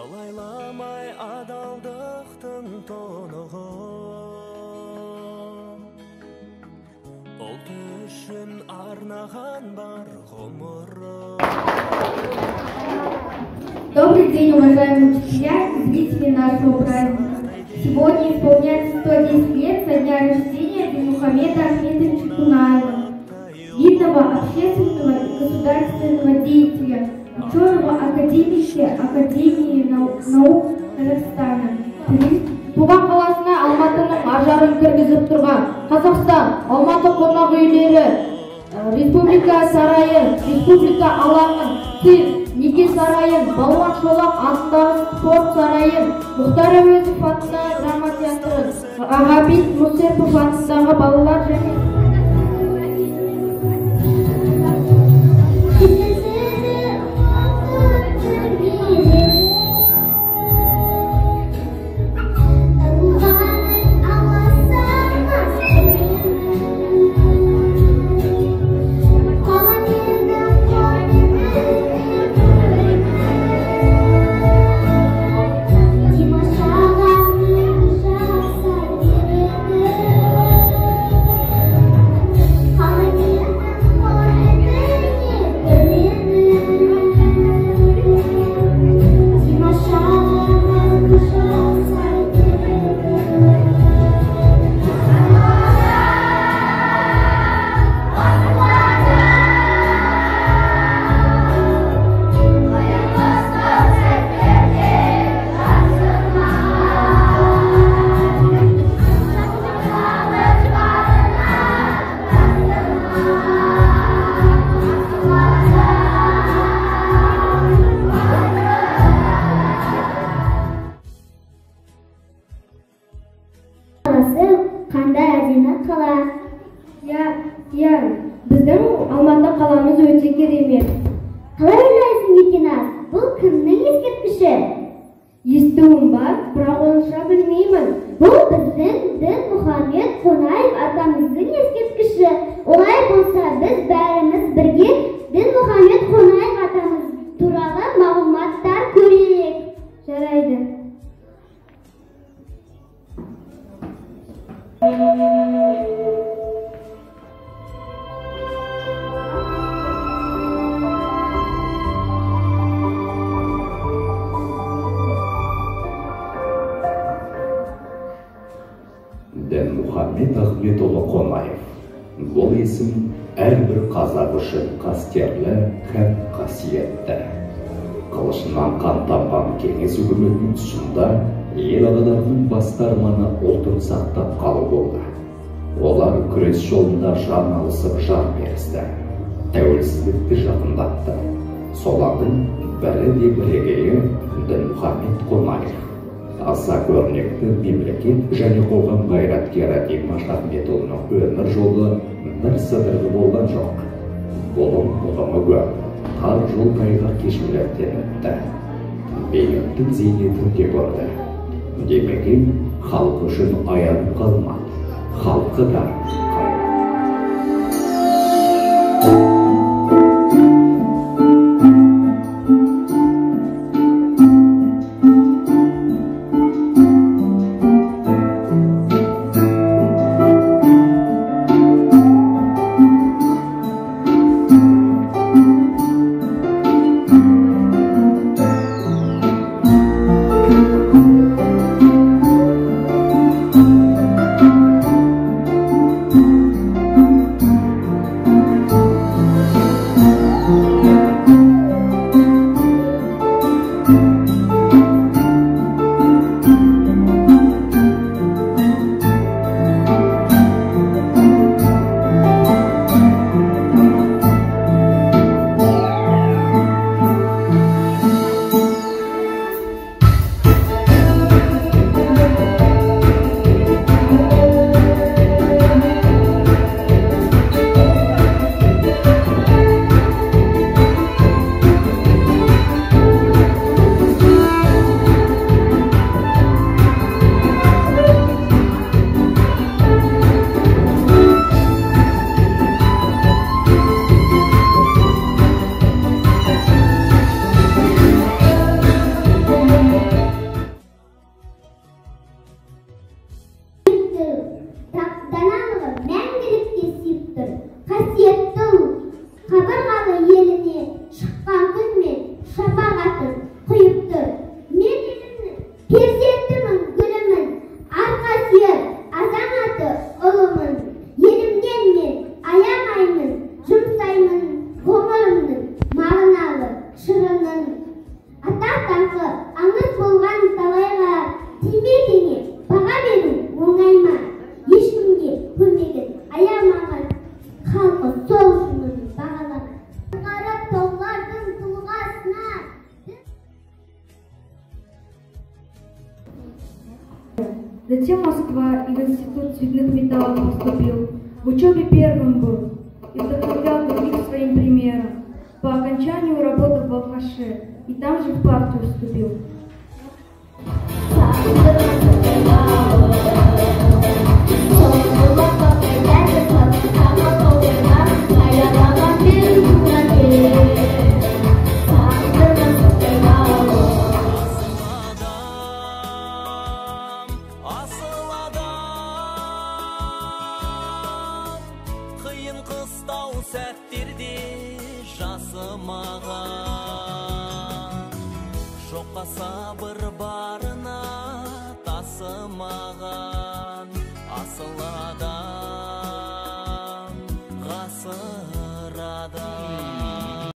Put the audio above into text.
Алайламай адалдықтың тұнығын, ұлт үшін арнаған бар ғұмырын. Добрый день, уважаемые учителя и зрители нашего праздника. Сегодня исполняется 110 лет со дня рождения Динмухамеда Ахметовича Кунаева, видного общественного и государственного деятеля, ученого академика Академии наук Казахстана. Туған қаласына Алматының ажарын кіргізіп тұрған Қазақстан, Алматы қонақ үйлері, Республика сарайын, Республика алаңын, цирк, неке сарайын, Балуан Шолақ атындағы спорт сарайын, Мұхтар Әуезов атындағы драма театрын, Ғабит Мүсірепов атындағы балалар және Біздің Алматы қаламыз өте керемет. Қалай ойлайсың, Еркеназ, бұл кімнің ескерткіші? Естуім бар, бірақ онша білмеймін. Бұл біздің Дінмұхамед Қонаев атамыздың ескерткіші. Олай болса, біз бәріміз бірге Дінмұхамед Қонаев атамыз туралы мағлұматтар көрейік. Жарайды. Дінмұхамед Ахметұлы Қонаев. Бұл есім әрбір қазақ үшін қастерлі һәм қасиетті. Қылышынан қан тамған кеңес үкіметінің тұсында ел ағаларының басты арманы ұлтын сақтап қалу болды. Олар күрес жолында жан алысып жан берісті. Тәуелсіздікті жақындатты. Солардың бірі де бірегейі Дінмұхамед Қонаев. Аса көрнекті мемлекет және қоғам қайраткері Димаш Ахметұлының өмір жолы бір сыдырғы болған жоқ. Бұлым ұғымы көп, тар жол тайғақ кешулерден өтті. Биліктің зейнетін де көрді. Демекең халқы үшін аянып қалмады, халқы да Затем Москва и в Институт цветных металлов поступил. В учебе первым был и вдохновлял других своим примером. По окончанию работал в Балхаше и там же в партию вступил. Асыл адам, қиын қыстау сәттерде жасымаған, жоққа сабыр бар.